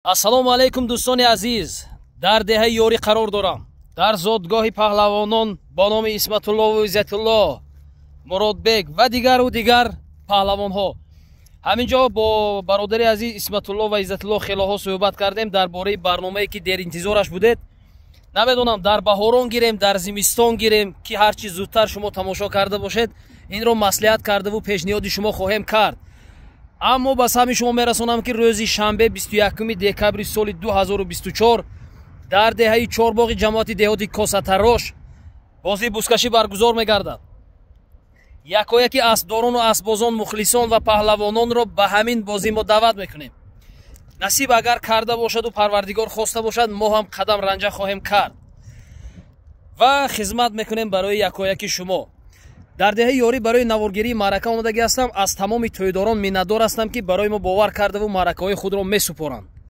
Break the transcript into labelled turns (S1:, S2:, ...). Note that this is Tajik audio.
S1: Ассалому алайкум, дӯстони азиз. Дар деҳаи Ёрӣ қарор дорам, дар зодгоҳи паҳлавонон бо номи Исматуллову Иззатулло, Муродбек ва дигару дигар паҳлавонҳо. Ҳамин ҷо бо бародари азиз Исматулло ва Иззатулло хелоҳо суҳбат кардем дар бораи барномае, ки деринтизораш будед. Намедонам, дар баҳорон гирем, дар зимистон гирем, ки ҳар чӣ зудтар шумо тамошо карда бошед. Инро маслиҳат кардаву пешниҳоди шумо хоҳем кард. Аммо ба самъи шумо мерасонам, ки рӯзи шанбе, 21 декабри соли 2024, дар деҳаи Чорбоғи ҷамоати деҳоти Косатарош бозии бузкашӣ баргузор мегардад. Якояки аспдорону аспбозон, мухлисон ва паҳлавононро ба ҳамин бозӣ мо даъват мекунем. Насиб агар карда бошаду Парвардигор хоста бошад, мо ҳам қадам ранҷа хоҳем кард ва хизмат мекунем барои якояки шумо. Дар деҳаи Ёрӣ барои наворгирии маърака омодагӣ ҳастам. Аз тамоми тӯйдорон миннатдор ҳастам, ки барои мо бовар кардаву маъракаҳои худро месупоранд.